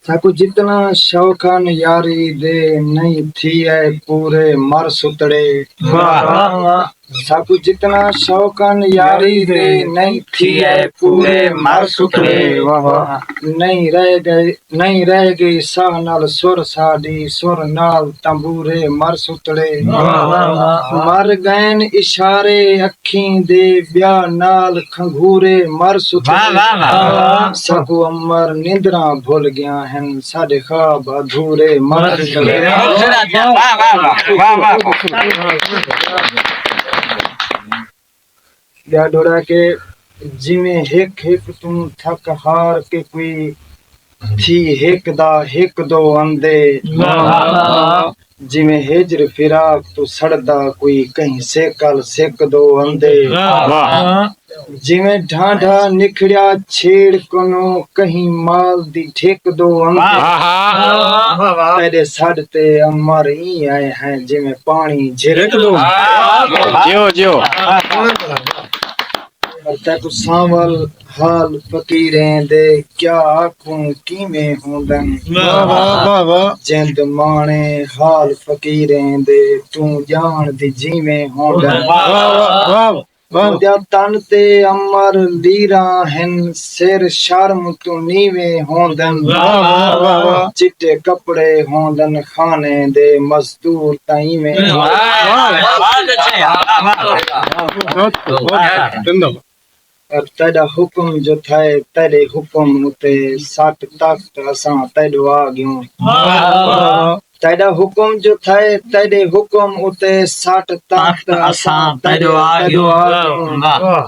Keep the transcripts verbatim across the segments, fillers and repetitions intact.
ساکوں جتنا شوق ہن یاری دے، نہیں تھیے پورے مر ستڑے۔ واہ، واہ، واہ۔ ساکوں جتنا شوق ہن یاری دے، نہیں تھیے پورے مر ستڑے۔ واہ، واہ۔ نہیں رہ ڳئے، نہیں رہ ڳئی ساہ نال سر ساݙی، سر نال تنبورے مر ستڑے۔ واہ، واہ، واہ۔ مر ڳئن اشارے اکھیں دے، ٻیا نال کھنگھورے مر ستڑے۔ واہ، واہ، واہ۔ ساکوں امر نندراں بھل ڳیاں ہن، ساݙے خواب ادھورے مر ستڑے۔ واہ، واہ، واہ۔ واہ، واہ، واہ۔ ٻیا ݙوہڑا کہ جیویں ہک ہک توں تھک ہار کے کوئی تھی ہک دا ہک دو اندے۔ واہ، واہ، واہ۔ جیویں ہجر فراق توں سڑدا کوئی کہیں سیکل سک دو اندے۔ واہ۔ جیویں ڈھانڈھا نکھڑیا چھیڑ کنوں کہیں مال دی ڈھک دو اندے۔ واہ، واہ۔ تیݙے سݙ تے امر ایں آئے ہیں جیویں پاݨی جھرک دو۔ جیو، جیو۔ پر تیکوں سانول حال فقیریں دے، کیا آکھوں کیویں ہوندن۔ واہ، واہ، واہ، واہ۔ جند ماݨے حال فقیریں دے، توں ڄاݨ دی جیویں ہوندن۔ واہ، واہ، واہ، واہ۔ اوندیاں تن تے امر لیراں ہن، سر شرم توں نیویں ہوندن۔ واہ، واہ، واہ، واہ۔ چٹے کپڑے ہوندن خانے دے، مزدور تاں ایویں۔ واہ، واہ، واہ۔ بہت، بہت زندہ۔ پر تیݙا حکم جو تھئے، تیݙے حکم اتے سٹ تخت اساں تیݙو آ ڳیوں۔ واہ، واہ۔ تیݙا حکم جو تھئے، تیݙے حکم اتے سٹ تخت تخت اساں اساں تیݙو آ تیݙو آ ڳیوں۔ ڳیوں۔ واہ۔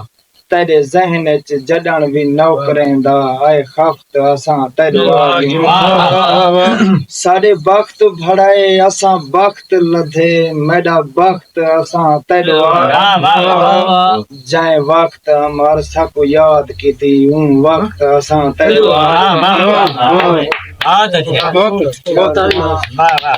تیݙے ذہن اچ جݙݨ وی نوکریں دا آئے خفت اساں تیݙو آ ڳیوں۔ واہ، واہ، واہ۔ ساݙے بخت بھڑائے اساں بخت لدھے، میݙا بخت اساں تیݙو آ ڳیوں۔ واہ، واہ، واہ، واہ۔ جئیں وخت امر ساکوں یاد کیتی، اوں وخت اساں تیݙو آ ڳیوں۔ واہ، واہ، واہ، واہ۔ بہت اچھا۔ بہت اچھا۔ واہ، واہ۔